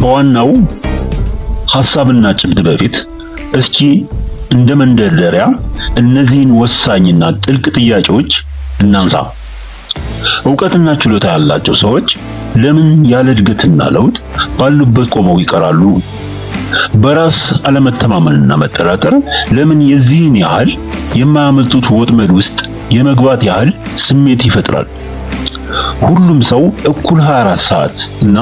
ከዋናው ሐሳብና ጭብጥ በፊት እስኪ እንደ መንደርደሪያ እነዚህን ወሳኝና ጥልቅ ጥያቄዎች እናንሳ። ዕውቀትና ችሎታ ያላቸው ሰዎች ለምን ያለ እድገትና ለውጥ ባሉበት ቆመው ይቀራሉ? በራስ አለመተማመንና መጠራጠር ለምን የዚህን ያህል የማያመልጡት ወጥመድ ውስጥ የመግባት ያህል ስሜት ይፈጥራል? ሁሉም ሰው እኩል 24 ሰዓት እና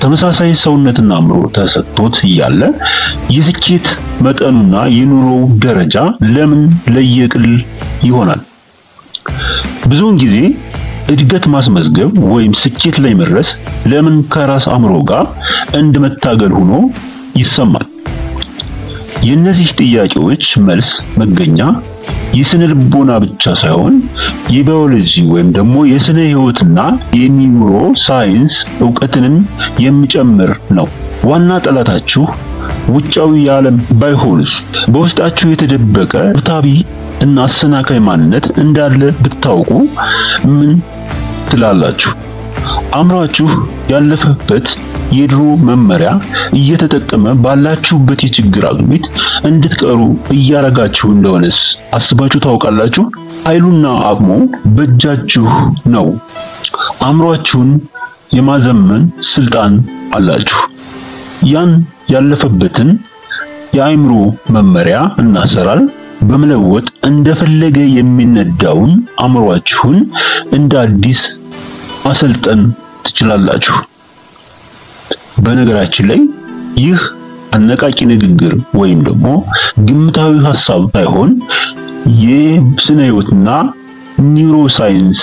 ተመሳሳይ ሰውነትና አእምሮ ተሰጥቶት እያለ የስኬት መጠኑና የኑሮው ደረጃ ለምን ለየቅል ይሆናል? ብዙውን ጊዜ እድገት ማስመዝገብ ወይም ስኬት ላይ መድረስ ለምን ከራስ አእምሮ ጋር እንደመታገል ሆኖ ይሰማል? የእነዚህ ጥያቄዎች መልስ መገኛ የስነ ልቦና ብቻ ሳይሆን የባዮሎጂ ወይም ደግሞ የስነ ህይወትና የ neuroscience ዕውቀትንም የሚጨምር ነው። ዋና ጠላታችሁ ውጫዊ የዓለም ባይሆንስ በውስጣችሁ የተደበቀ ብታቢ እና አሰናካይ ማንነት እንዳለ ብታውቁ ምን ትላላችሁ? አእምሯችሁ ያለፈበት የድሮ መመሪያ እየተጠቀመ ባላችሁበት የችግር አዙሪት እንድትቀሩ እያረጋችሁ እንደሆነስ አስባችሁ ታውቃላችሁ? ኃይሉና አቅሙ በእጃችሁ ነው። አእምሯችሁን የማዘመን ስልጣን አላችሁ። ያን ያለፈበትን የአእምሮ መመሪያ እና አሰራር በመለወጥ እንደፈለገ የሚነዳውን አእምሯችሁን እንደ አዲስ ማሰልጠን ትችላላችሁ። በነገራችን ላይ ይህ አነቃቂ ንግግር ወይም ደግሞ ግምታዊ ሐሳብ ሳይሆን የስነ ህይወትና neuroscience፣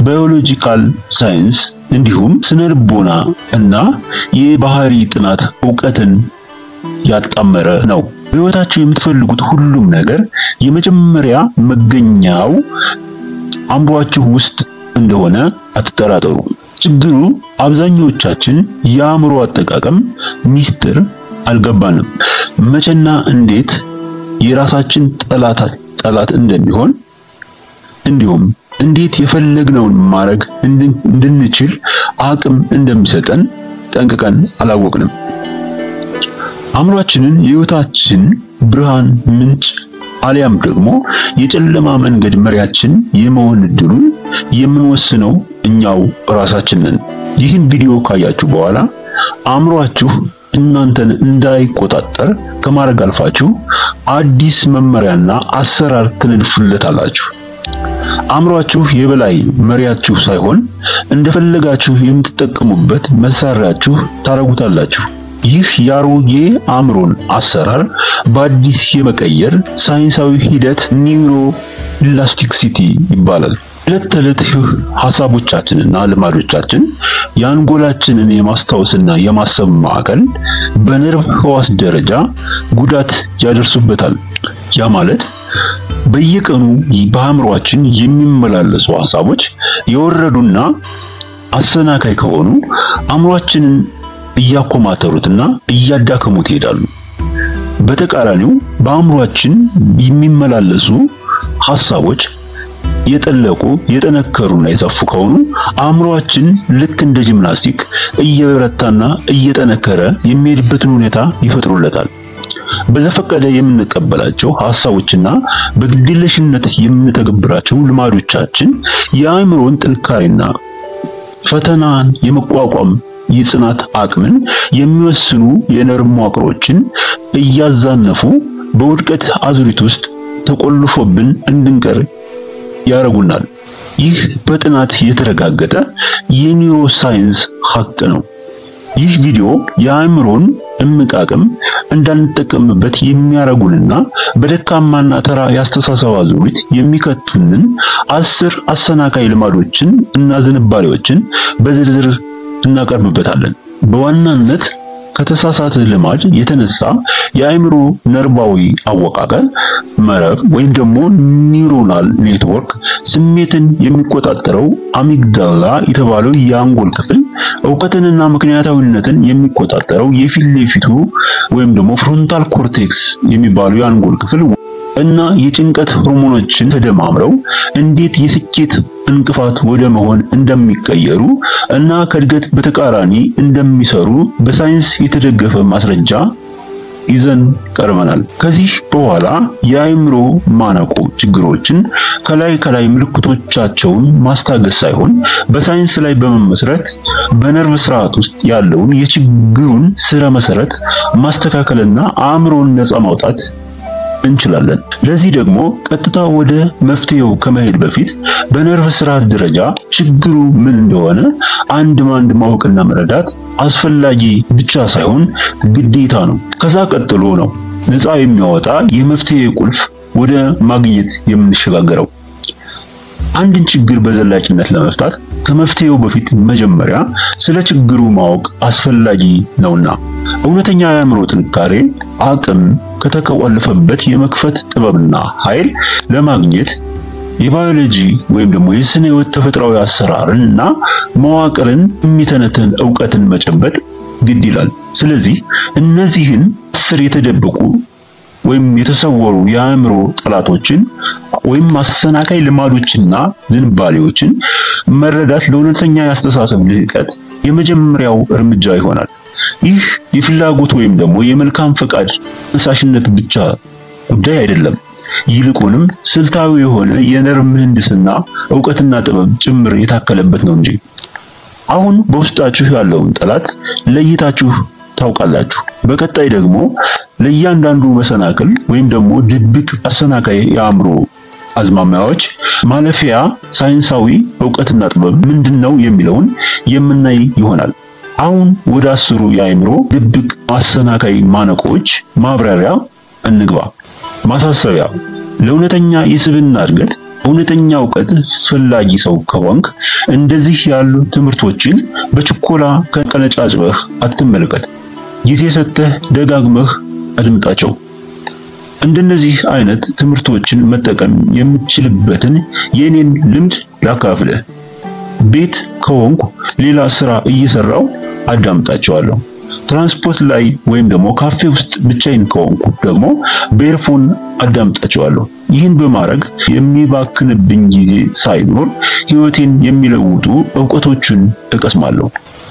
biological science እንዲሁም ስነ ልቦና እና የባህሪ ጥናት ዕውቀትን ያጣመረ ነው። በህይወታችሁ የምትፈልጉት ሁሉም ነገር የመጀመሪያ መገኛው አእምሯችሁ ውስጥ እንደሆነ አትጠራጠሩ። ችግሩ አብዛኞቻችን የአእምሮ አጠቃቀም ሚስጥር አልገባንም። መቼና እንዴት የራሳችን ጠላት እንደሚሆን እንዲሁም እንዴት የፈለግነውን ማድረግ እንድንችል አቅም እንደሚሰጠን ጠንቅቀን አላወቅንም። አእምሯችንን የህይወታችን ብርሃን ምንጭ አሊያም ደግሞ የጨለማ መንገድ መሪያችን የመሆን እድሉን የምንወስነው እኛው ራሳችን ነን። ይህን ቪዲዮ ካያችሁ በኋላ አእምሯችሁ እናንተን እንዳይቆጣጠር ከማድረግ አልፋችሁ አዲስ መመሪያና አሰራር ትነድፉለታላችሁ። አእምሯችሁ የበላይ መሪያችሁ ሳይሆን እንደፈለጋችሁ የምትጠቀሙበት መሳሪያችሁ ታረጉታላችሁ። ይህ የአሮጌ አእምሮን አሰራር በአዲስ የመቀየር ሳይንሳዊ ሂደት neuroplasticity ይባላል። ዕለት ተዕለት ሐሳቦቻችንና ልማዶቻችን የአንጎላችንን የማስታወስና የማሰብ ማዕከል በነርቭ ህዋስ ደረጃ ጉዳት ያደርሱበታል። ያ ማለት በየቀኑ በአእምሯችን የሚመላለሱ ሐሳቦች የወረዱና አሰናካይ ከሆኑ አእምሯችንን እያኮማተሩትና እያዳከሙት ይሄዳሉ። በተቃራኒው በአእምሯችን የሚመላለሱ ሐሳቦች የጠለቁ የጠነከሩና የሰፉ ከሆኑ አእምሯችን ልክ እንደ ጂምናስቲክ እየበረታና እየጠነከረ የሚሄድበትን ሁኔታ ይፈጥሩለታል። በዘፈቀደ የምንቀበላቸው ሐሳቦችና በግድየለሽነት የምንተገብራቸው ልማዶቻችን የአእምሮን ጥንካሬና ፈተናን የመቋቋም የጽናት አቅምን የሚወስኑ የነርቭ መዋቅሮችን እያዛነፉ በውድቀት አዙሪት ውስጥ ተቆልፎብን እንድንቀር ያረጉናል። ይህ በጥናት የተረጋገጠ የ neuroscience ሐቅ ነው። ይህ ቪዲዮ የአእምሮን እምቅ አቅም እንዳንጠቀምበት የሚያረጉንና በደካማና ተራ የአስተሳሰብ አዙሪት የሚከቱንን 10 አሰናካይ ልማዶችን እና ዝንባሌዎችን በዝርዝር እናቀርብበታለን። በዋናነት ከተሳሳተ ልማድ የተነሳ የአእምሮ ነርቫዊ አወቃቀር መረብ ወይም ደግሞ neuronal network ስሜትን የሚቆጣጠረው amygdala የተባለው የአንጎል ክፍል፣ ዕውቀትንና ምክንያታዊነትን የሚቆጣጠረው የፊት ለፊቱ ወይም ደግሞ frontal cortex የሚባለው የአንጎል ክፍል እና የጭንቀት ሆርሞኖችን ተደማምረው እንዴት የስኬት እንቅፋት ወደ መሆን እንደሚቀየሩ እና ከእድገት በተቃራኒ እንደሚሰሩ በሳይንስ የተደገፈ ማስረጃ ይዘን ቀርበናል። ከዚህ በኋላ የአእምሮ ማነቆ ችግሮችን ከላይ ከላይ ምልክቶቻቸውን ማስታገስ ሳይሆን በሳይንስ ላይ በመመስረት በነርቭ ስርዓት ውስጥ ያለውን የችግሩን ስረ መሰረት ማስተካከልና አእምሮን ነፃ ማውጣት እንችላለን። ለዚህ ደግሞ ቀጥታ ወደ መፍትሄው ከመሄድ በፊት በነርቭ ስርዓት ደረጃ ችግሩ ምን እንደሆነ አንድ ባንድ ማወቅና መረዳት አስፈላጊ ብቻ ሳይሆን ግዴታ ነው። ከዛ ቀጥሎ ነው ነፃ የሚያወጣ የመፍትሄ ቁልፍ ወደ ማግኘት የምንሸጋገረው። አንድን ችግር በዘላቂነት ለመፍታት ከመፍትሄው በፊት መጀመሪያ ስለ ችግሩ ማወቅ አስፈላጊ ነውና እውነተኛ የአእምሮ ጥንካሬ አቅም ከተቆለፈበት የመክፈት ጥበብና ኃይል ለማግኘት የባዮሎጂ ወይም ደግሞ የስነ ህይወት ተፈጥሯዊ አሰራርን እና መዋቅርን የሚተነትን ዕውቀትን መጨበጥ ግድ ይላል። ስለዚህ እነዚህን 10 የተደበቁ ወይም የተሰወሩ የአእምሮ ጠላቶችን ወይም አሰናካይ ልማዶችና ዝንባሌዎችን መረዳት ለእውነተኛ የአስተሳሰብ ልህቀት የመጀመሪያው እርምጃ ይሆናል። ይህ የፍላጎት ወይም ደግሞ የመልካም ፈቃድ ተነሳሽነት ብቻ ጉዳይ አይደለም። ይልቁንም ስልታዊ የሆነ የነርቭ ምህንድስና ዕውቀትና ጥበብ ጭምር የታከለበት ነው እንጂ። አሁን በውስጣችሁ ያለውን ጠላት ለይታችሁ ታውቃላችሁ። በቀጣይ ደግሞ ለእያንዳንዱ መሰናክል ወይም ደግሞ ድብቅ አሰናካይ የአእምሮ አዝማሚያዎች ማለፊያ ሳይንሳዊ ዕውቀትና ጥበብ ምንድነው የሚለውን የምናይ ይሆናል። አሁን ወደ 10ሩ የአእምሮ ድብቅ አሰናካይ ማነቆች ማብራሪያ እንግባ። ማሳሰቢያ፣ ለእውነተኛ የስብዕና እድገት እውነተኛ ዕውቀት ፈላጊ ሰው ከሆንክ እንደዚህ ያሉ ትምህርቶችን በችኮላ ከቀነጫጭበህ አትመልከት። ጊዜ ሰጥተህ ደጋግመህ አድምጣቸው። እንደነዚህ አይነት ትምህርቶችን መጠቀም የምችልበትን የኔን ልምድ ላካፍልህ። ቤት ከሆንኩ ሌላ ስራ እየሰራው አዳምጣቸዋለሁ። ትራንስፖርት ላይ ወይም ደግሞ ካፌ ውስጥ ብቻዬን ከሆንኩ ደግሞ በኤርፎን አዳምጣቸዋለሁ። ይህን በማድረግ የሚባክንብኝ ጊዜ ሳይኖር ህይወቴን የሚለውጡ ዕውቀቶችን እቀስማለሁ።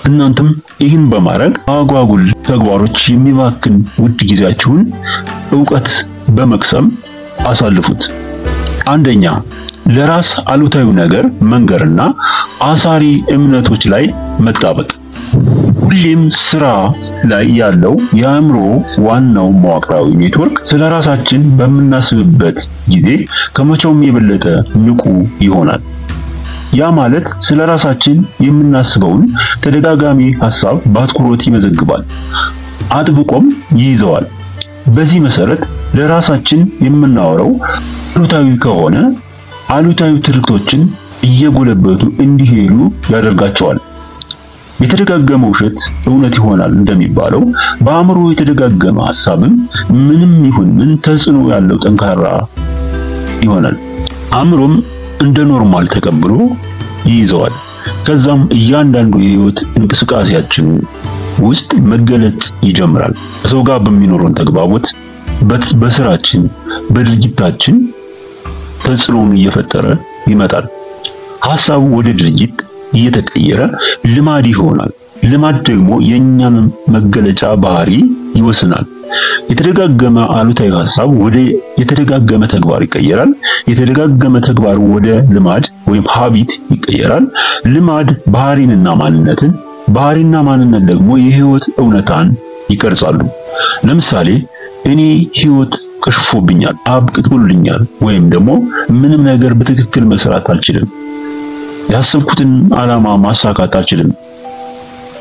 እናንተም ይህን በማድረግ አጓጉል ተግባሮች የሚባክን ውድ ጊዜያችሁን ዕውቀት በመቅሰም አሳልፉት። አንደኛ፣ ለራስ አሉታዊ ነገር መንገርና አሳሪ እምነቶች ላይ መጣበቅ። ሁሌም ስራ ላይ ያለው የአእምሮ ዋናው መዋቅራዊ ኔትወርክ ስለራሳችን በምናስብበት ጊዜ ከመቼውም የበለጠ ንቁ ይሆናል። ያ ማለት ስለራሳችን የምናስበውን ተደጋጋሚ ሐሳብ በአትኩሮት ይመዘግባል፣ አጥብቆም ይይዘዋል። በዚህ መሰረት ለራሳችን የምናወራው አሉታዊ ከሆነ አሉታዊ ትርክቶችን እየጎለበቱ እንዲሄዱ ያደርጋቸዋል። የተደጋገመ ውሸት እውነት ይሆናል እንደሚባለው በአእምሮ የተደጋገመ ሐሳብም ምንም ይሁን ምን ተጽዕኖ ያለው ጠንካራ ይሆናል። አእምሮም እንደ normal ተቀብሎ ይይዘዋል። ከዛም እያንዳንዱ የህይወት እንቅስቃሴያችን ውስጥ መገለጥ ይጀምራል። ከሰው ጋር በሚኖረን ተግባቦት፣ በስራችን፣ በድርጊታችን ተጽዕኖን እየፈጠረ ይመጣል። ሐሳቡ ወደ ድርጊት እየተቀየረ ልማድ ይሆናል። ልማድ ደግሞ የኛን መገለጫ ባህሪ ይወስናል። የተደጋገመ አሉታዊ ሐሳብ ወደ የተደጋገመ ተግባር ይቀየራል። የተደጋገመ ተግባር ወደ ልማድ ወይም ሀቢት ይቀየራል። ልማድ ባህሪንና ማንነትን፣ ባህሪና ማንነት ደግሞ የህይወት እውነታን ይቀርጻሉ። ለምሳሌ እኔ ህይወት ከሽፎብኛል፣ አብቅቶልኛል፣ ወይም ደግሞ ምንም ነገር በትክክል መስራት አልችልም፣ ያሰብኩትን ዓላማ ማሳካት አልችልም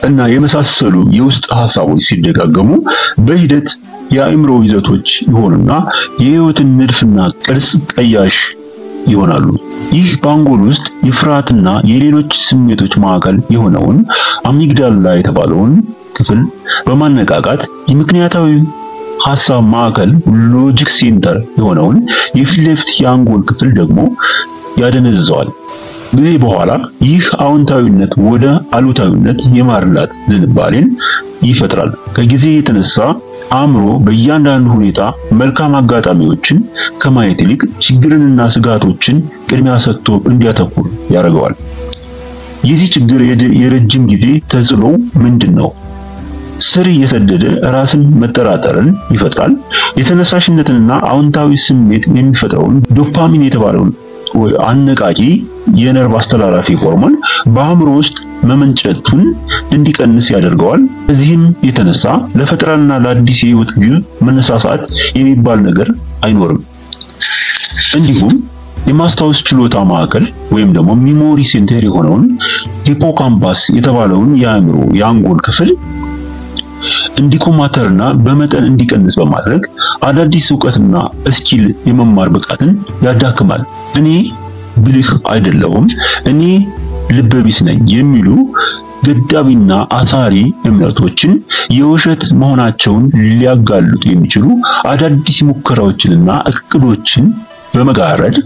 እና የመሳሰሉ የውስጥ ሐሳቦች ሲደጋገሙ በሂደት የአእምሮ ይዘቶች ይሆኑና የህይወትን ንድፍና ቅርጽ ቀያሽ ይሆናሉ። ይህ በአንጎል ውስጥ የፍርሃትና የሌሎች ስሜቶች ማዕከል የሆነውን አሚግዳላ የተባለውን ክፍል በማነቃቃት የምክንያታዊ ሐሳብ ማዕከል logic center የሆነውን የፊት ለፊት የአንጎል ክፍል ደግሞ ያደነዝዘዋል። ጊዜ በኋላ ይህ አዎንታዊነት ወደ አሉታዊነት የማድላት ዝንባሌን ይፈጥራል። ከጊዜ የተነሳ አእምሮ በእያንዳንዱ ሁኔታ መልካም አጋጣሚዎችን ከማየት ይልቅ ችግርንና ስጋቶችን ቅድሚያ ሰጥቶ እንዲያተኩር ያደርገዋል። የዚህ ችግር የረጅም ጊዜ ተጽዕኖ ምንድን ነው? ስር የሰደደ ራስን መጠራጠርን ይፈጥራል። የተነሳሽነትንና አዎንታዊ ስሜት የሚፈጥረውን ዶፓሚን የተባለውን አነቃቂ የነርቭ አስተላላፊ ሆርሞን በአእምሮ ውስጥ መመንጨቱን እንዲቀንስ ያደርገዋል። ከዚህም የተነሳ ለፈጠራና ለአዲስ የህይወት ግብ መነሳሳት የሚባል ነገር አይኖርም። እንዲሁም የማስታወስ ችሎታ ማዕከል ወይም ደግሞ memory center የሆነውን hippocampus የተባለውን የአእምሮ የአንጎል ክፍል እንዲኮማተርና በመጠን እንዲቀንስ በማድረግ አዳዲስ እውቀትና skill የመማር ብቃትን ያዳክማል። እኔ ብልህ አይደለሁም፣ እኔ ልበቢስ ነኝ የሚሉ ገዳቢና አሳሪ እምነቶችን የውሸት መሆናቸውን ሊያጋልጡ የሚችሉ አዳዲስ ሙከራዎችንና እቅዶችን በመጋረድ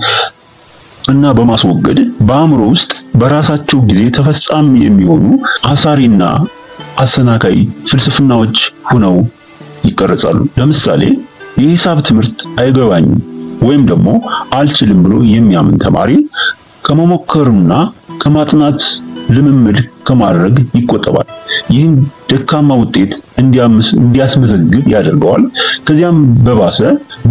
እና በማስወገድ በአእምሮ ውስጥ በራሳቸው ጊዜ ተፈጻሚ የሚሆኑ አሳሪና አሰናካይ ፍልስፍናዎች ሆነው ይቀረጻሉ። ለምሳሌ የሂሳብ ትምህርት አይገባኝም ወይም ደግሞ አልችልም ብሎ የሚያምን ተማሪ ከመሞከሩና ከማጥናት ልምምድ ከማድረግ ይቆጠባል። ይህም ደካማ ውጤት እንዲያስመዘግብ ያደርገዋል። ከዚያም በባሰ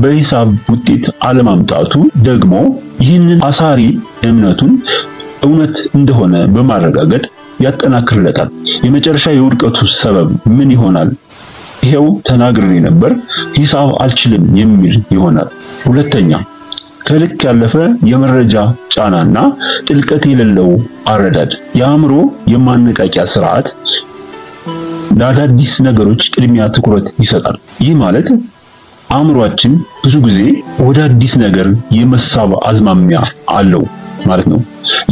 በሂሳብ ውጤት አለማምጣቱ ደግሞ ይህንን አሳሪ እምነቱን እውነት እንደሆነ በማረጋገጥ ያጠናክርለታል። የመጨረሻ የውድቀቱ ሰበብ ምን ይሆናል? ይሄው ተናግሬ ነበር፣ ሂሳብ አልችልም የሚል ይሆናል። ሁለተኛ፣ ከልክ ያለፈ የመረጃ ጫናና ጥልቀት የሌለው አረዳድ። የአእምሮ የማነቃቂያ ስርዓት ለአዳዲስ ነገሮች ቅድሚያ ትኩረት ይሰጣል። ይህ ማለት አእምሯችን ብዙ ጊዜ ወደ አዲስ ነገር የመሳብ አዝማሚያ አለው ማለት ነው።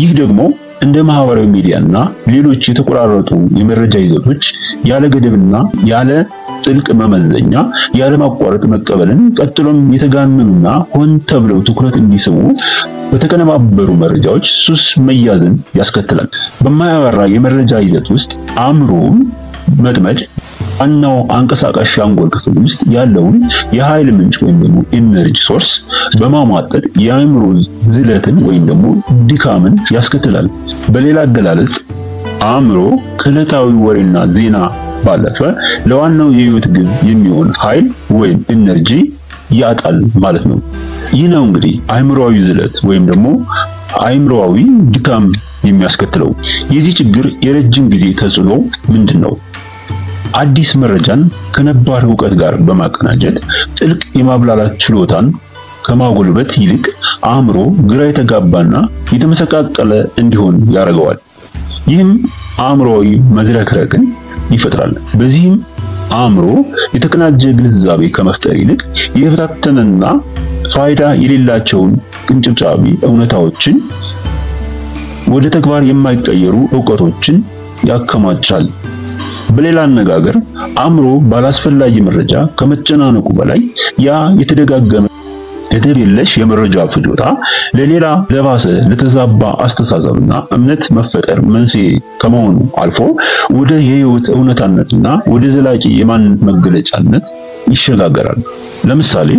ይህ ደግሞ እንደ ማህበራዊ ሚዲያና ሌሎች የተቆራረጡ የመረጃ ይዘቶች ያለ ገደብና ያለ ጥልቅ መመዘኛ ያለ ማቋረጥ መቀበልን፣ ቀጥሎም የተጋነኑና ሆን ተብለው ትኩረት እንዲስቡ በተቀነባበሩ መረጃዎች ሱስ መያዝን ያስከትላል። በማያባራ የመረጃ ይዘት ውስጥ አእምሮውን መጥመድ ዋናው አንቀሳቃሽ የአንጎል ክፍል ውስጥ ያለውን የኃይል ምንጭ ወይም ደግሞ energy source በማሟጠጥ የአእምሮ ዝለትን ወይም ደግሞ ድካምን ያስከትላል። በሌላ አገላለጽ አእምሮ ከዕለታዊ ወሬና ዜና ባለፈ ለዋናው የህይወት ግብ የሚሆን ኃይል ወይም energy ያጣል ማለት ነው። ይህ ነው እንግዲህ አእምሮአዊ ዝለት ወይም ደግሞ አእምሮአዊ ድካም የሚያስከትለው። የዚህ ችግር የረጅም ጊዜ ተጽዕኖ ምንድን ነው? አዲስ መረጃን ከነባር እውቀት ጋር በማቀናጀት ጥልቅ የማብላላት ችሎታን ከማጎልበት ይልቅ አእምሮ ግራ የተጋባና የተመሰቃቀለ እንዲሆን ያደርገዋል። ይህም አእምሮአዊ መዝረክረክን ይፈጥራል። በዚህም አእምሮ የተቀናጀ ግንዛቤ ከመፍጠር ይልቅ የተበታተነና ፋይዳ የሌላቸውን ቅንጭብጫቢ እውነታዎችን ወደ ተግባር የማይቀየሩ እውቀቶችን ያከማቻል። በሌላ አነጋገር አእምሮ ባላስፈላጊ መረጃ ከመጨናነቁ በላይ ያ የተደጋገመ ገደብ የለሽ የመረጃ ፍጆታ ለሌላ ለባሰ ለተዛባ አስተሳሰብና እምነት መፈጠር መንስኤ ከመሆኑ አልፎ ወደ የህይወት እውነታነትና ወደ ዘላቂ የማንነት መገለጫነት ይሸጋገራል። ለምሳሌ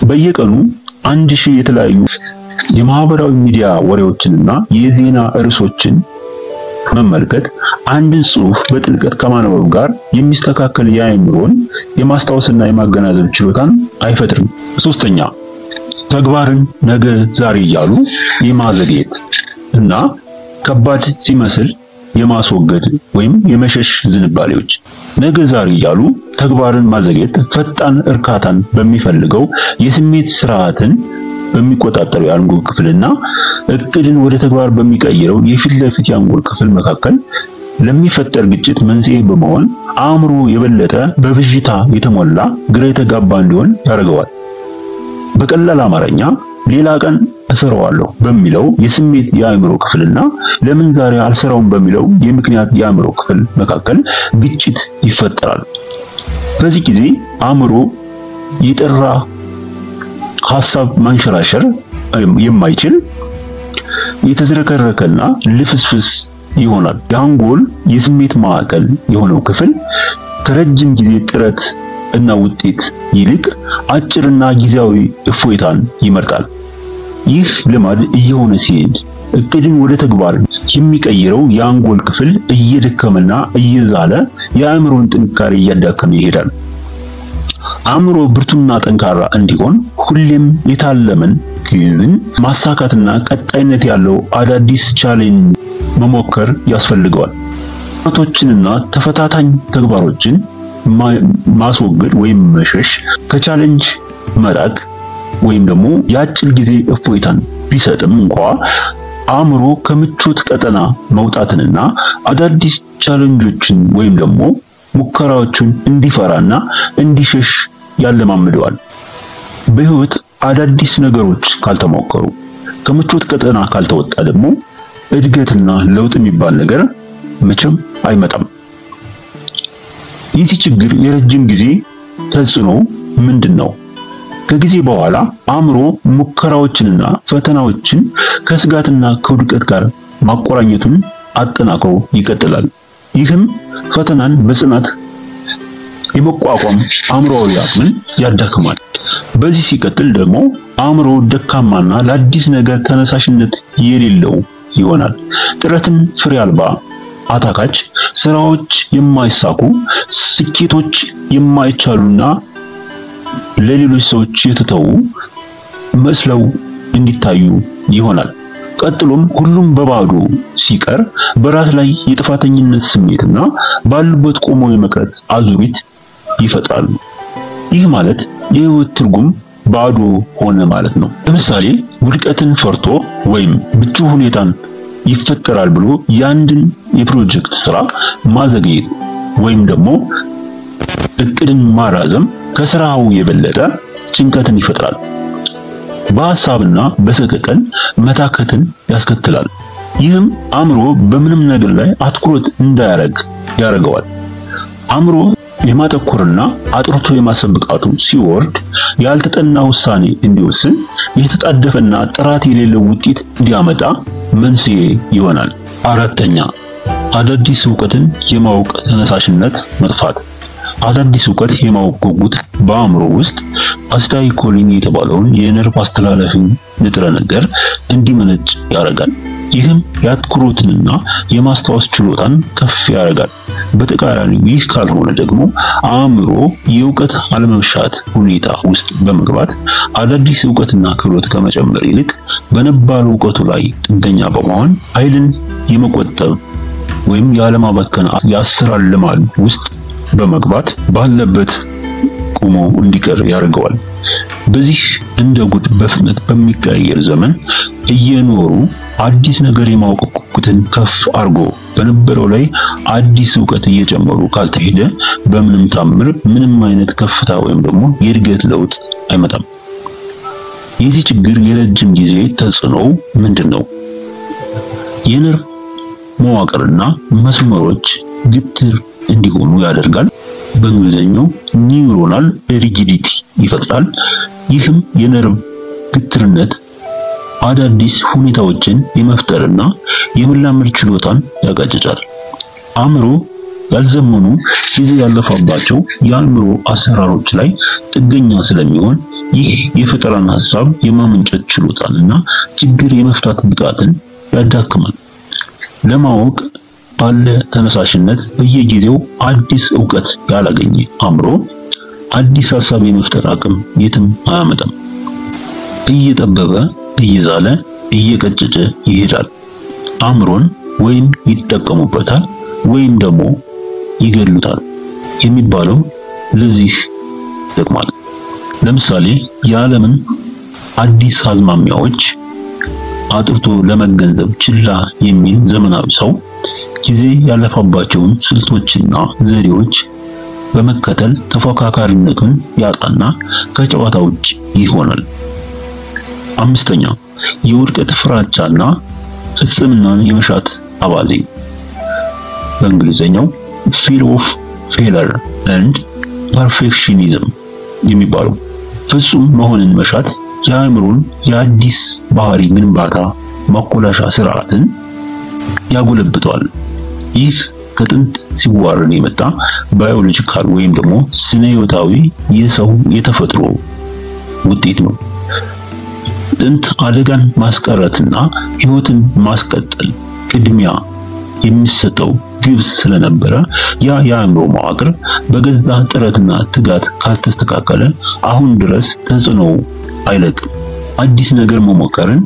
በየቀኑ 1000 የተለያዩ የማህበራዊ ሚዲያ ወሬዎችንና የዜና ርዕሶችን መመልከት አንድን ጽሑፍ በጥልቀት ከማንበብ ጋር የሚስተካከል የአእምሮን የማስታወስና የማገናዘብ ችሎታን አይፈጥርም። ሶስተኛ፣ ተግባርን ነገ ዛሬ እያሉ የማዘግየት እና ከባድ ሲመስል የማስወገድ ወይም የመሸሽ ዝንባሌዎች። ነገ ዛሬ እያሉ ተግባርን ማዘግየት ፈጣን እርካታን በሚፈልገው የስሜት ስርዓትን በሚቆጣጠረው የአንጎል ክፍልና እቅድን ወደ ተግባር በሚቀይረው የፊት ለፊት የአንጎል ክፍል መካከል ለሚፈጠር ግጭት መንስኤ በመሆን አእምሮ የበለጠ በብዥታ የተሞላ ግራ የተጋባ እንዲሆን ያደርገዋል። በቀላል አማርኛ ሌላ ቀን እሰራዋለሁ በሚለው የስሜት የአእምሮ ክፍልና ለምን ዛሬ አልሰራውም በሚለው የምክንያት የአእምሮ ክፍል መካከል ግጭት ይፈጠራል። በዚህ ጊዜ አእምሮ የጠራ ሐሳብ ማንሸራሸር የማይችል የተዝረከረከና ልፍስፍስ ይሆናል። የአንጎል የስሜት ማዕከል የሆነው ክፍል ከረጅም ጊዜ ጥረት እና ውጤት ይልቅ አጭርና ጊዜያዊ እፎይታን ይመርጣል። ይህ ልማድ እየሆነ ሲሄድ እቅድን ወደ ተግባር የሚቀይረው የአንጎል ክፍል እየደከመና እየዛለ የአእምሮን ጥንካሬ እያዳከመ ይሄዳል። አእምሮ ብርቱና ጠንካራ እንዲሆን ሁሌም የታለመን ግብን ማሳካትና ቀጣይነት ያለው አዳዲስ challenge መሞከር ያስፈልገዋል። ቶችንና ተፈታታኝ ተግባሮችን ማስወገድ ወይም መሸሽ፣ ከ challenge መራቅ ወይም ደግሞ የአጭር ጊዜ እፎይታን ቢሰጥም እንኳ አእምሮ ከምቾት ቀጠና መውጣትንና አዳዲስ challenge ኦችን ወይም ደግሞ ሙከራዎችን እንዲፈራና እንዲሸሽ ያለማምደዋል። በህይወት አዳዲስ ነገሮች ካልተሞከሩ፣ ከምቾት ቀጠና ካልተወጣ ደግሞ እድገትና ለውጥ የሚባል ነገር መቼም አይመጣም። የዚህ ችግር የረጅም ጊዜ ተጽዕኖ ምንድን ነው? ከጊዜ በኋላ አእምሮ ሙከራዎችንና ፈተናዎችን ከስጋትና ከውድቀት ጋር ማቆራኘቱን አጠናክሮ ይቀጥላል። ይህም ፈተናን በጽናት የመቋቋም አእምሮአዊ አቅምን ያዳክማል። በዚህ ሲቀጥል ደግሞ አእምሮ ደካማና ለአዲስ ነገር ተነሳሽነት የሌለው ይሆናል። ጥረትን ፍሬ አልባ፣ አታካች፣ ስራዎች የማይሳኩ፣ ስኬቶች የማይቻሉና ለሌሎች ሰዎች የተተዉ መስለው እንዲታዩ ይሆናል። ቀጥሎም ሁሉም በባዶ ሲቀር በራስ ላይ የጥፋተኝነት ስሜትና ባሉበት ቆሞ የመቅረት አዙሪት ይፈጥራሉ። ይህ ማለት የህይወት ትርጉም ባዶ ሆነ ማለት ነው። ለምሳሌ ውድቀትን ፈርቶ ወይም ምቹ ሁኔታን ይፈጠራል ብሎ የአንድን የፕሮጀክት ስራ ማዘግየት ወይም ደግሞ እቅድን ማራዘም ከስራው የበለጠ ጭንቀትን ይፈጥራል። በሐሳብና በሰቀቀን መታከትን ያስከትላል። ይህም አእምሮ በምንም ነገር ላይ አትኩሮት እንዳያረግ ያደርገዋል። አእምሮ የማተኮርና አጥርቶ የማሰብ ብቃቱ ሲወርድ ያልተጠና ውሳኔ እንዲወስን፣ የተጣደፈና ጥራት የሌለው ውጤት እንዲያመጣ መንስኤ ይሆናል። አራተኛ፣ አዳዲስ እውቀትን የማወቅ ተነሳሽነት መጥፋት። አዳዲስ እውቀት የማወቅ ጉጉት በአእምሮ ውስጥ acetylcholine የተባለውን የነርቭ አስተላላፊ ንጥረ ነገር እንዲመነጭ ያደርጋል። ይህም የአትኩሮትንና የማስታወስ ችሎታን ከፍ ያደርጋል። በተቃራኒው ይህ ካልሆነ ደግሞ አእምሮ የእውቀት አለመሻት ሁኔታ ውስጥ በመግባት አዳዲስ እውቀትና ክህሎት ከመጨመር ይልቅ በነባሩ እውቀቱ ላይ ጥገኛ በመሆን ኃይልን የመቆጠብ ወይም ያለማባከን የአሰራር ልማድ ውስጥ በመግባት ባለበት ቆሞ እንዲቀር ያደርገዋል። በዚህ እንደ ጉድ በፍጥነት በሚቀያየር ዘመን እየኖሩ አዲስ ነገር የማወቅ ጉጉትን ከፍ አድርጎ በነበረው ላይ አዲስ እውቀት እየጨመሩ ካልተሄደ በምንም ታምር ምንም አይነት ከፍታ ወይም ደግሞ የእድገት ለውጥ አይመጣም። የዚህ ችግር የረጅም ጊዜ ተጽዕኖው ምንድን ነው? የነርቭ መዋቅርና መስመሮች ግትር እንዲሆኑ ያደርጋል። በእንግሊዝኛው neuronal rigidity ይፈጥራል። ይህም የነርቭ ግትርነት አዳዲስ ሁኔታዎችን የመፍጠርና የመላመድ ችሎታን ያቀጭጫል። አእምሮ ያልዘመኑ፣ ጊዜ ያለፈባቸው የአእምሮ አሰራሮች ላይ ጥገኛ ስለሚሆን ይህ የፈጠራን ሐሳብ የማመንጨት ችሎታንና ችግር የመፍታት ብቃትን ያዳክማል። ለማወቅ ባለ ተነሳሽነት በየጊዜው አዲስ እውቀት ያላገኘ አእምሮ አዲስ ሐሳብ የመፍጠር አቅም የትም አያመጣም። እየጠበበ፣ እየዛለ፣ እየቀጨጨ ይሄዳል። አእምሮን ወይም ይጠቀሙበታል ወይም ደግሞ ይገድሉታል የሚባለው ለዚህ ይጠቅማል። ለምሳሌ የዓለምን አዲስ አዝማሚያዎች አጥርቶ ለመገንዘብ ችላ የሚል ዘመናዊ ሰው ጊዜ ያለፈባቸውን ስልቶችና ዘዴዎች በመከተል ተፎካካሪነቱን ያጣና ከጨዋታ ውጭ ይሆናል። አምስተኛ፣ የውድቀት ፍራቻና ፍጽምናን የመሻት አባዜ፣ በእንግሊዘኛው fear of failure and perfectionism የሚባለው። ፍጹም መሆንን መሻት የአእምሮን የአዲስ ባህሪ ግንባታ ማኮላሻ ስርዓትን ያጎለብተዋል። ይህ ከጥንት ሲዋረድ የመጣ biological ወይም ደግሞ ስነ ህይወታዊ የሰው የተፈጥሮ ውጤት ነው። ጥንት አደጋን ማስቀረትና ህይወትን ማስቀጠል ቅድሚያ የሚሰጠው ግብ ስለነበረ ያ የአእምሮ መዋቅር በገዛ ጥረትና ትጋት ካልተስተካከለ አሁን ድረስ ተጽዕኖ አይለቅም። አዲስ ነገር መሞከርን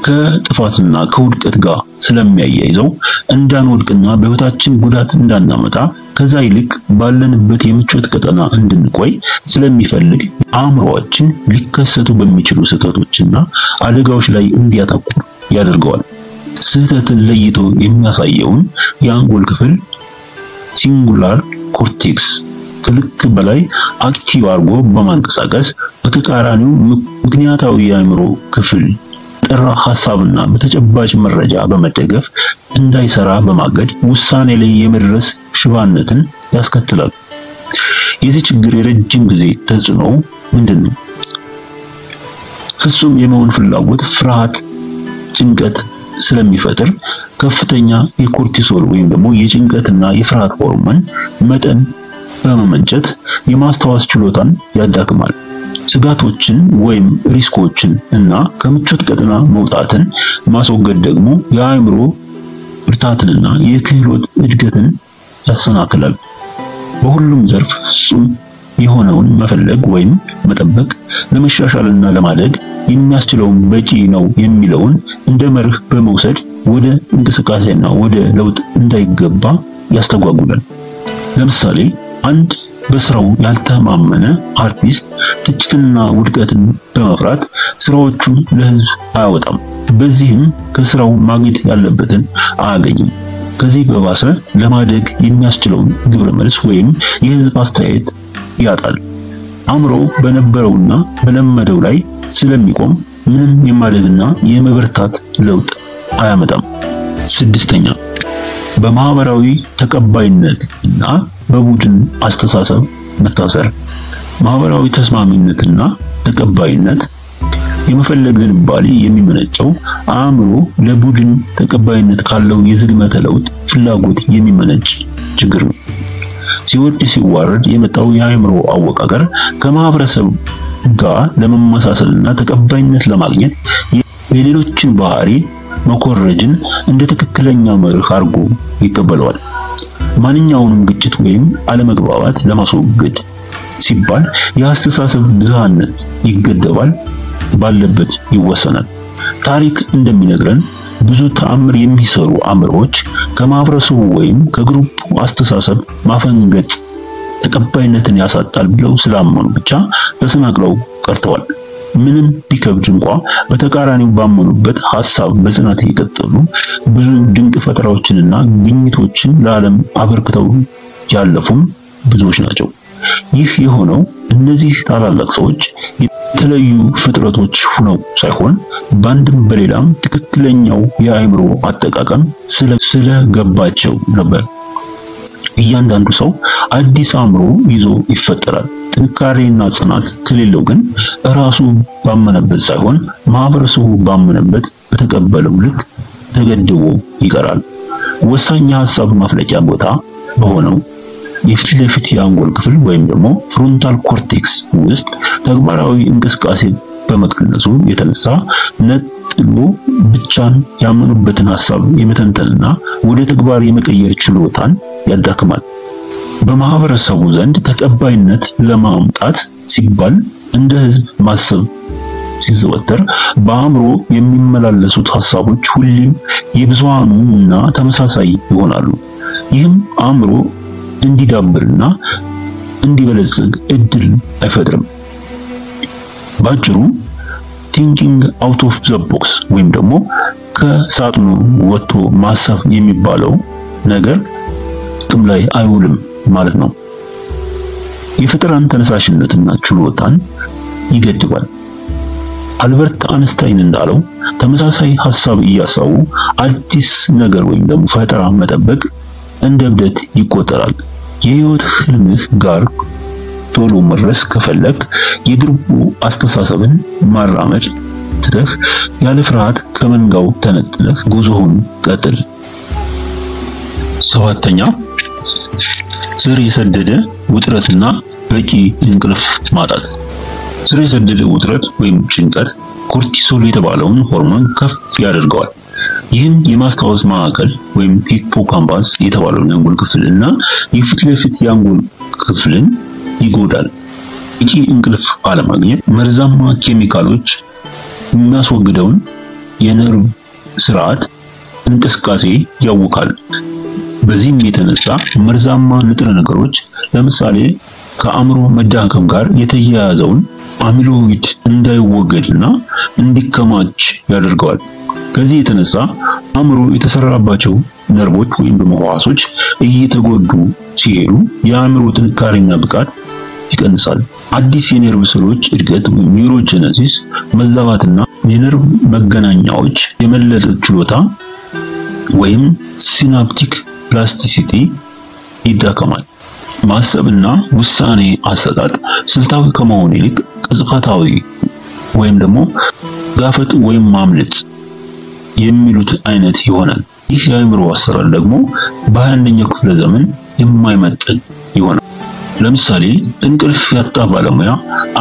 ከጥፋትና ከውድቀት ጋር ስለሚያያይዘው እንዳንወድቅና በህይወታችን ጉዳት እንዳናመጣ ከዛ ይልቅ ባለንበት የምቾት ቀጠና እንድንቆይ ስለሚፈልግ አእምሮአችን ሊከሰቱ በሚችሉ ስህተቶችና አደጋዎች ላይ እንዲያተኩር ያደርገዋል። ስህተትን ለይቶ የሚያሳየውን የአንጎል ክፍል cingulate cortex ከልክ በላይ active አድርጎ በማንቀሳቀስ በተቃራኒው ምክንያታዊ የአእምሮ ክፍል ጠራ ሐሳብና በተጨባጭ መረጃ በመደገፍ እንዳይሰራ በማገድ ውሳኔ ላይ የመድረስ ሽባነትን ያስከትላል። የዚህ ችግር የረጅም ጊዜ ተጽዕኖ ምንድነው? ፍጹም የመሆን ፍላጎት ፍርሃት፣ ጭንቀት ስለሚፈጥር ከፍተኛ የ cortisol ወይም ደግሞ የጭንቀትና የፍርሃት ሆርሞን መጠን በመመንጨት የማስታወስ ችሎታን ያዳክማል። ስጋቶችን ወይም risk ኦችን እና ከምቾት ቀጠና መውጣትን ማስወገድ ደግሞ የአእምሮ ብርታትንና የክህሎት እድገትን ያሰናክላል። በሁሉም ዘርፍ ፍጹም የሆነውን መፈለግ ወይም መጠበቅ ለመሻሻልና ለማደግ የሚያስችለውን በቂ ነው የሚለውን እንደ መርህ በመውሰድ ወደ እንቅስቃሴና ወደ ለውጥ እንዳይገባ ያስተጓጉላል። ለምሳሌ አንድ በስራው ያልተማመነ አርቲስት ትችትና ውድቀትን በመፍራት ስራዎቹን ለህዝብ አያወጣም። በዚህም ከስራው ማግኘት ያለበትን አያገኝም። ከዚህ በባሰ ለማደግ የሚያስችለውን ግብረ መልስ ወይም የህዝብ አስተያየት ያጣል። አእምሮ በነበረውና በለመደው ላይ ስለሚቆም ምንም የማደግና የመበርታት ለውጥ አያመጣም። ስድስተኛ፣ በማህበራዊ ተቀባይነት እና በቡድን አስተሳሰብ መታሰር። ማህበራዊ ተስማሚነትና ተቀባይነት የመፈለግ ዝንባሌ የሚመነጨው አእምሮ ለቡድን ተቀባይነት ካለው የዝግመተ ለውጥ ፍላጎት የሚመነጭ ችግር ነው። ሲወርድ ሲዋረድ የመጣው የአእምሮ አወቃቀር ከማህበረሰብ ጋር ለመመሳሰልና ተቀባይነት ለማግኘት የሌሎችን ባህሪ መኮረጅን እንደ ትክክለኛ መርህ አድርጎ ይቀበለዋል። ማንኛውንም ግጭት ወይም አለመግባባት ለማስወገድ ሲባል የአስተሳሰብ ብዝሃነት ይገደባል፣ ባለበት ይወሰናል። ታሪክ እንደሚነግረን ብዙ ተአምር የሚሰሩ አእምሮዎች ከማህበረሰቡ ወይም ከ group አስተሳሰብ ማፈንገጥ ተቀባይነትን ያሳጣል ብለው ስላመኑ ብቻ ተሰናክለው ቀርተዋል። ምንም ቢከብድ እንኳ በተቃራኒው ባመኑበት ሐሳብ በጽናት የቀጠሉ ብዙ ድንቅ ፈጠራዎችንና ግኝቶችን ለዓለም አበርክተው ያለፉም ብዙዎች ናቸው። ይህ የሆነው እነዚህ ታላላቅ ሰዎች የተለዩ ፍጥረቶች ሆነው ሳይሆን በአንድም በሌላም ትክክለኛው የአእምሮ አጠቃቀም ስለገባቸው ነበር። እያንዳንዱ ሰው አዲስ አእምሮ ይዞ ይፈጠራል። ጥንካሬና ጽናት ከሌለው ግን ራሱ ባመነበት ሳይሆን ማህበረሰቡ ባመነበት በተቀበለው ልክ ተገድቦ ይቀራል። ወሳኝ የሐሳብ ማፍለቂያ ቦታ በሆነው የፊት ለፊት የአንጎል ክፍል ወይም ደግሞ frontal cortex ውስጥ ተግባራዊ እንቅስቃሴ በመቀነሱ የተነሳ ነጥሎ ብቻን ያመኑበትን ሐሳብ የመተንተንና ወደ ተግባር የመቀየር ችሎታን ያዳክማል። በማህበረሰቡ ዘንድ ተቀባይነት ለማምጣት ሲባል እንደ ህዝብ ማሰብ ሲዘወተር በአእምሮ የሚመላለሱት ሐሳቦች ሁሌም የብዙሃኑ እና ተመሳሳይ ይሆናሉ። ይህም አእምሮ እንዲዳብርና እንዲበለጽግ እድል አይፈጥርም። ባጭሩ thinking out of the box ወይም ደግሞ ከሳጥኑ ወጥቶ ማሰብ የሚባለው ነገር ጥቅም ላይ አይውልም ማለት ነው። የፈጠራን ተነሳሽነትና ችሎታን ይገድባል። አልበርት አንስታይን እንዳለው ተመሳሳይ ሐሳብ እያሰቡ አዲስ ነገር ወይም ደግሞ ፈጠራ መጠበቅ እንደ እብደት ይቆጠራል። የህይወት ህልምህ ጋር ቶሎ መድረስ ከፈለክ የ group ኡ አስተሳሰብን ማራመድ ትተህ ያለ ፍርሃት ከመንጋው ተነጥለህ ጉዞህን ቀጥል። ሰባተኛ፣ ስር የሰደደ ውጥረትና በቂ እንቅልፍ ማጣት። ስር የሰደደ ውጥረት ወይም ጭንቀት cortisol የተባለውን ሆርሞን ከፍ ያደርገዋል። ይህም የማስታወስ ማዕከል ወይም hippocampus የተባለውን የአንጎል ክፍል እና የፊት ለፊት የአንጎል ክፍልን ይጎዳል። በቂ እንቅልፍ አለማግኘት መርዛማ ኬሚካሎች የሚያስወግደውን የነርቭ ስርዓት እንቅስቃሴ ያውካል። በዚህም የተነሳ መርዛማ ንጥረ ነገሮች፣ ለምሳሌ ከአእምሮ መዳከም ጋር የተያያዘውን amyloid እንዳይወገድና እንዲከማች ያደርገዋል። ከዚህ የተነሳ አእምሮ የተሰራባቸው ነርቮች ወይም ደግሞ ህዋሶች እየተጎዱ ሲሄዱ የአእምሮ ጥንካሬና ብቃት ይቀንሳል። አዲስ የነርቭ ስሮች እድገት ወይም neurogenesis መዛባትና የነርቭ መገናኛዎች የመለጠጥ ችሎታ ወይም synaptic plasticity ይዳከማል። ማሰብና ውሳኔ አሰጣጥ ስልታዊ ከመሆን ይልቅ ቅጽበታዊ ወይም ደግሞ ጋፈጥ ወይም ማምለጥ የሚሉት አይነት ይሆናል። ይህ የአእምሮ አሰራር ደግሞ በ21ኛው ክፍለ ዘመን የማይመጥን ይሆናል። ለምሳሌ እንቅልፍ ያጣ ባለሙያ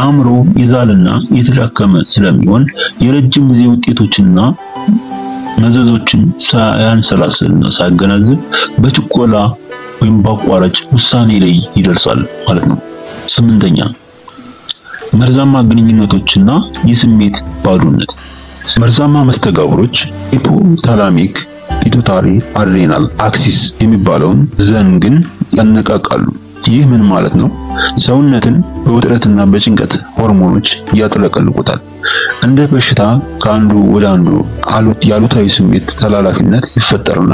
አእምሮ የዛለና የተዳከመ ስለሚሆን የረጅም ጊዜ ውጤቶችንና መዘዞችን ሳያንሰላስልና ሳያገናዝብ በችኮላ ወይም በአቋራጭ ውሳኔ ላይ ይደርሳል ማለት ነው። ስምንተኛ፣ መርዛማ ግንኙነቶችና የስሜት ባዶነት። መርዛማ መስተጋብሮች hypothalamic pituitary adrenal axis የሚባለውን ዘንግን ያነቃቃሉ። ይህ ምን ማለት ነው? ሰውነትን በውጥረትና በጭንቀት ሆርሞኖች ያጥለቀልቁታል። እንደ በሽታ ከአንዱ ወደ አንዱ ያሉታዊ ስሜት ተላላፊነት ይፈጠርና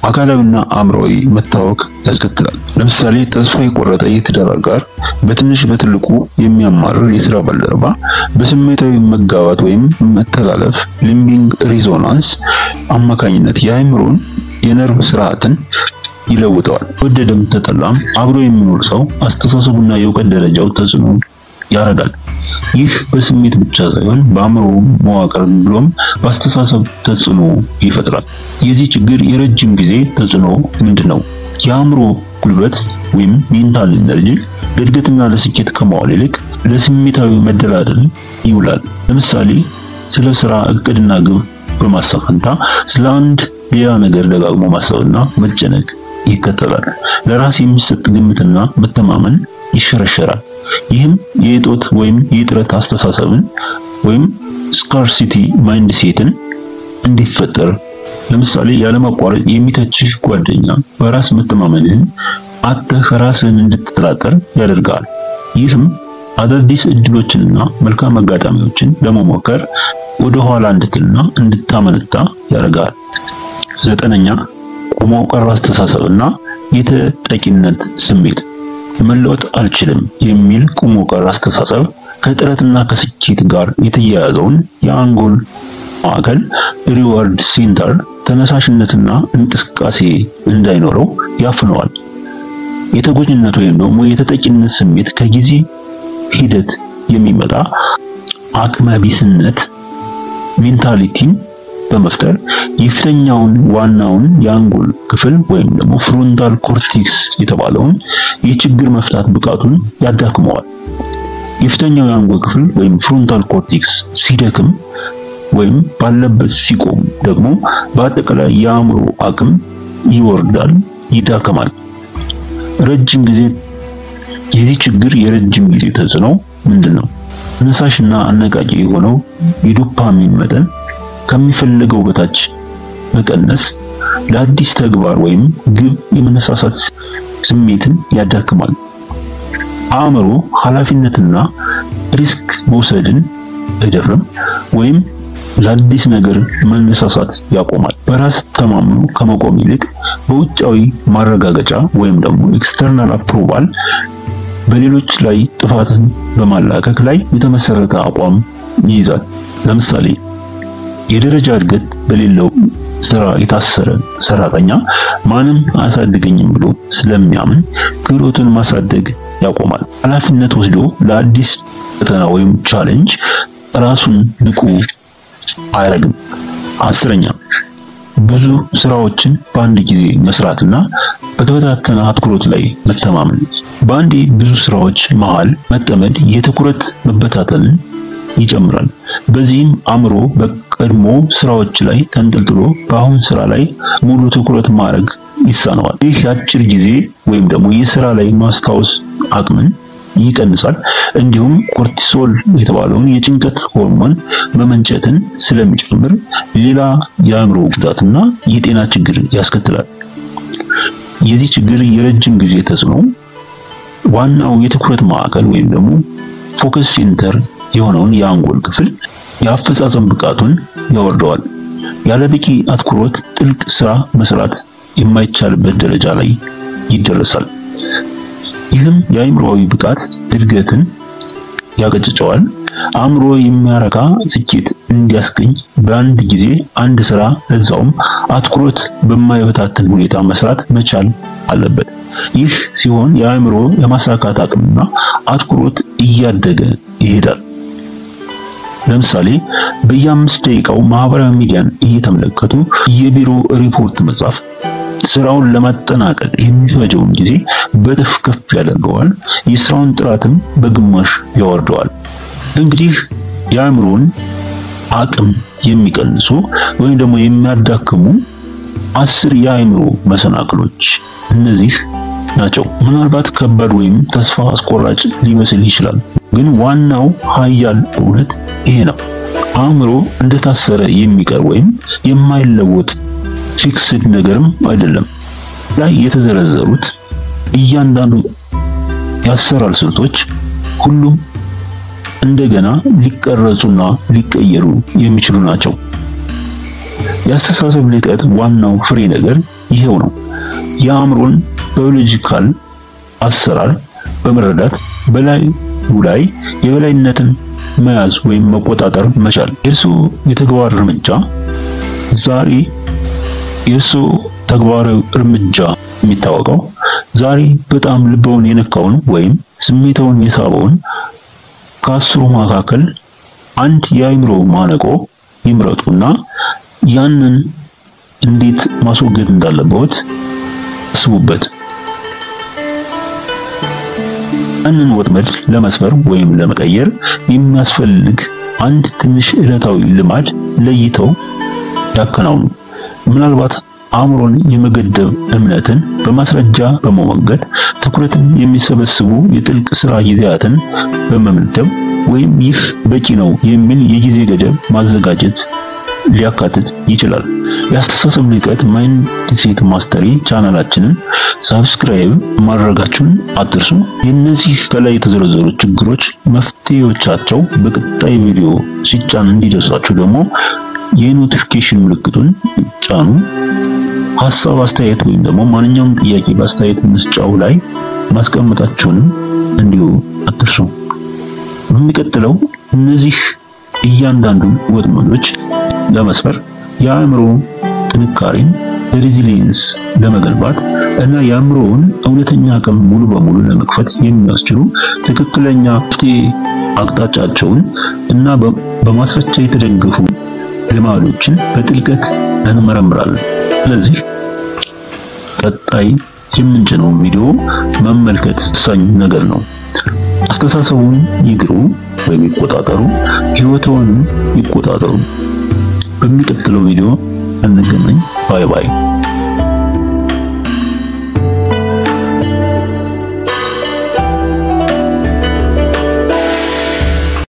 አካላዊና አእምሮአዊ መታወክ ያስከትላል። ለምሳሌ ተስፋ የቆረጠ የትዳር አጋር፣ በትንሽ በትልቁ የሚያማርር የስራ ባልደረባ፣ በስሜታዊ መጋባት ወይም መተላለፍ limbic resonance አማካኝነት የአእምሮን የነርቭ ስርዓትን ይለውጠዋል። ወደደም ተጠላም አብሮ የሚኖር ሰው አስተሳሰቡና የእውቀት ደረጃው ተጽዕኖ ያደርጋል። ይህ በስሜት ብቻ ሳይሆን በአእምሮ መዋቅር ብሎም በአስተሳሰብ ተጽዕኖ ይፈጥራል። የዚህ ችግር የረጅም ጊዜ ተጽዕኖ ምንድነው? የአእምሮ ጉልበት ወይም mental energy ለእድገትና ለስኬት ከማዋል ይልቅ ለስሜታዊ መደላደል ይውላል። ለምሳሌ ስለ ስራ እቅድና ግብ በማሰብ ፈንታ ስለ አንድ ሌላ ነገር ደጋግሞ ማሰብና መጨነቅ ይከተላል። ለራስ የሚሰጥ ግምትና መተማመን ይሸረሸራል። ይህም የእጦት ወይም የእጥረት አስተሳሰብን ወይም scarcity mindset ን እንዲፈጠር፣ ለምሳሌ ያለማቋረጥ የሚተችህ ጓደኛ በራስ መተማመንህን አጥተህ ራስህን እንድትጠራጠር ያደርጋል። ይህም አዳዲስ እድሎችንና መልካም አጋጣሚዎችን ለመሞከር ወደ ኋላ እንድትልና እንድታመነታ ያደርጋል። ዘጠነኛ፣ ቆሞ ቀር አስተሳሰብና የተጠቂነት ስሜት። መለወጥ አልችልም የሚል ቆሞ ቀር አስተሳሰብ ከጥረትና ከስኬት ጋር የተያያዘውን የአንጎል ማዕከል reward center ተነሳሽነትና እንቅስቃሴ እንዳይኖረው ያፍነዋል። የተጎጂነት ወይም ደግሞ የተጠቂነት ስሜት ከጊዜ ሂደት የሚመጣ አቅመቢስነት mentality ን በመፍጠር የፊተኛውን ዋናውን የአንጎል ክፍል ወይም ደግሞ frontal cortex የተባለውን የችግር መፍታት ብቃቱን ያዳክመዋል። የፊተኛው የአንጎል ክፍል ወይም frontal cortex ሲደክም ወይም ባለበት ሲቆም ደግሞ በአጠቃላይ የአእምሮ አቅም ይወርዳል፣ ይዳከማል። ረጅም ጊዜ የዚህ ችግር የረጅም ጊዜ ተጽዕኖ ምንድነው? ተነሳሽና አነቃቂ የሆነው የዶፓሚን መጠን ከሚፈለገው በታች መቀነስ ለአዲስ ተግባር ወይም ግብ የመነሳሳት ስሜትን ያዳክማል። አእምሮ ኃላፊነትና risk መውሰድን አይደፍርም ወይም ለአዲስ ነገር መነሳሳት ያቆማል። በራስ ተማምኖ ከመቆም ይልቅ በውጫዊ ማረጋገጫ ወይም ደግሞ external approval፣ በሌሎች ላይ ጥፋትን በማላከክ ላይ የተመሰረተ አቋም ይይዛል። ለምሳሌ የደረጃ እድገት በሌለው ስራ የታሰረ ሰራተኛ ማንም አያሳድገኝም ብሎ ስለሚያምን ክህሎቱን ማሳደግ ያቆማል። ኃላፊነት ወስዶ ለአዲስ ፈተና ወይም challenge ራሱን ብቁ አያደርግም። 10ኛ፣ ብዙ ስራዎችን በአንድ ጊዜ መስራትና በተበታተነ አትኩሮት ላይ መተማመን። በአንዴ ብዙ ስራዎች መሃል መጠመድ የትኩረት መበታተንን ይጨምራል። በዚህም አእምሮ በቀድሞ ስራዎች ላይ ተንጠልጥሎ በአሁን ስራ ላይ ሙሉ ትኩረት ማድረግ ይሳነዋል። ይህ የአጭር ጊዜ ወይም ደግሞ የስራ ላይ ማስታወስ አቅምን ይቀንሳል። እንዲሁም cortisol የተባለውን የጭንቀት ሆርሞን መመንጨትን ስለሚጨምር ሌላ የአእምሮ ጉዳትና የጤና ችግር ያስከትላል። የዚህ ችግር የረጅም ጊዜ ተጽዕኖ ዋናው የትኩረት ማዕከል ወይም ደግሞ focus center የሆነውን የአንጎል ክፍል የአፈጻጸም ብቃቱን ያወርደዋል። ያለበቂ አትኩሮት ጥልቅ ስራ መስራት የማይቻልበት ደረጃ ላይ ይደረሳል። ይህም የአእምሮአዊ ብቃት እድገትን ያቀጭጨዋል። አእምሮ የሚያረካ ስኬት እንዲያስገኝ በአንድ ጊዜ አንድ ስራ ለዛውም አትኩሮት በማይበታተን ሁኔታ መስራት መቻል አለበት። ይህ ሲሆን የአእምሮ የማሳካት አቅምና አትኩሮት እያደገ ይሄዳል። ለምሳሌ በየአምስት ደቂቃው ማህበራዊ ሚዲያን እየተመለከቱ የቢሮ ሪፖርት መጻፍ ስራውን ለማጠናቀቅ የሚፈጀውን ጊዜ በእጥፍ ከፍ ያደርገዋል። የስራውን ጥራትም በግማሽ ያወርደዋል። እንግዲህ የአእምሮን አቅም የሚቀንሱ ወይም ደግሞ የሚያዳክሙ 10 የአእምሮ መሰናክሎች እነዚህ ናቸው። ምናልባት ከባድ ወይም ተስፋ አስቆራጭ ሊመስል ይችላል፣ ግን ዋናው ሀያል እውነት ይሄ ነው። አእምሮ እንደታሰረ የሚቀር ወይም የማይለወጥ fixed ነገርም አይደለም። ላይ የተዘረዘሩት እያንዳንዱ የአሰራር ስልቶች ሁሉም እንደገና ሊቀረጹና ሊቀየሩ የሚችሉ ናቸው። የአስተሳሰብ ልቀት ዋናው ፍሬ ነገር ይሄው ነው። የአእምሮን biological አሰራር በመረዳት በላዩ ላይ የበላይነትን መያዝ ወይም መቆጣጠር መቻል። የእርስዎ የተግባር እርምጃ ዛሬ የእርስዎ ተግባራዊ እርምጃ የሚታወቀው ዛሬ በጣም ልብዎን የነካውን ወይም ስሜትዎን የሳበውን ከአስሩ መካከል አንድ የአእምሮ ማነቆ ይምረጡና ያንን እንዴት ማስወገድ እንዳለብዎት አስቡበት። ያንን ወጥመድ ለመስበር ወይም ለመቀየር የሚያስፈልግ አንድ ትንሽ ዕለታዊ ልማድ ለይተው ያከናውኑ። ምናልባት አእምሮን የመገደብ እምነትን በማስረጃ በመሞገት ትኩረትን የሚሰበስቡ የጥልቅ ስራ ጊዜያትን በመመደብ ወይም ይህ በቂ ነው የሚል የጊዜ ገደብ ማዘጋጀት ሊያካትት ይችላል። የአስተሳሰብ ልቀት Mindset Mastery ቻናላችንን subscribe ማድረጋችሁን አትርሱ። የእነዚህ ከላይ የተዘረዘሩ ችግሮች መፍትሄዎቻቸው በቀጣይ ቪዲዮ ሲጫን እንዲደርሳችሁ ደግሞ የ notification ምልክቱን ጫኑ። ሐሳብ፣ አስተያየት ወይም ደግሞ ማንኛውም ጥያቄ በአስተያየት መስጫው ላይ ማስቀመጣችሁንም እንዲሁ አትርሱ። በሚቀጥለው እነዚህ እያንዳንዱ ወጥመዶች ለመስበር የአእምሮ ጥንካሬን resilience ለመገንባት እና የአእምሮውን እውነተኛ አቅም ሙሉ በሙሉ ለመክፈት የሚያስችሉ ትክክለኛ መፍትሄ አቅጣጫቸውን እና በማስረጃ የተደገፉ ልማዶችን በጥልቀት እንመረምራለን። ስለዚህ ቀጣይ የምንጭነውን ቪዲዮ መመልከት ወሳኝ ነገር ነው። አስተሳሰቡን ይግሩ ወይም ይቆጣጠሩ፣ ህይወትዎንም ይቆጣጠሩ። በሚቀጥለው ቪዲዮ እንገናኝ። Bye bye።